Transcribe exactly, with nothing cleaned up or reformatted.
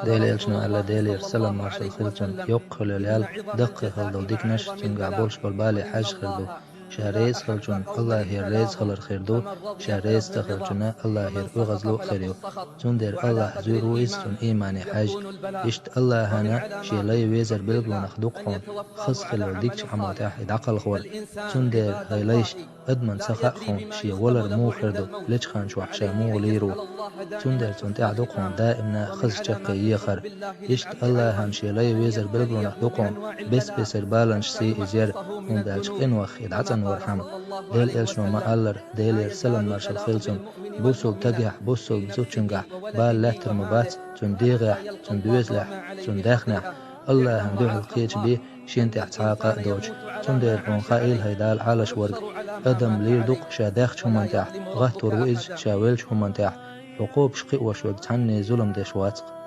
Делан элчано аьлла, Делера салам-маршалла хилда цунна, йоккха хила йола ял, даккхий хила дола диканаш, цуьнгахь болуш болу бале хьаьжжа хир ду. Ша реза хиллачунна Аллахьера реза хилар хир ду, ша реза ца хиллачунна Аллахьера оьгӀазло а хир ю. Цундела Аллахь зуьйр ву иза цунна иймане хьаьжжа. Иштта Аллахьана шен лай везар билгалонах ду-кх хьуна, хаза хила йолу дикачу Ӏамо тӀехь и дӀакхалхор. Цундела, хӀай лайш, адамна ца хаьа хьуна шен валар муха хир ду, лечу хан чохь ша муха лийр ву. Цундела цунна тӀехь ду-кх хьуна даимна хаза чаккхе ехар. Иштта Аллахьана шен лай везар билгалонах ду-кх хьуна бес-бесара баланаш сий иза яр, хӀунда аьлча къинойх и дӀацӀанвархьама. Делан элчано ма-аллара, Делера салам-маршалла хилла цунна, бусалба стагехь, бусалба зудчуьнгахь бала лаьттар ма бац, цуьнан дегӀехь, цуьнан доьзалехь, цуьнан даьхнехь, Аллахьана дуьхьал кхечу бен шена тӀехь цхьа а къа а доцуш. Цундела хьуна хаийла, хӀай Дала Ӏалаш верг, адам лийр ду-кх ша даьхначу хӀуманна тӀехь, гӀаттор ву иза ша веллачу хӀуманна тӀехь, хьо кхобуш кхиош верг цхьанне зулам деш вац-кх.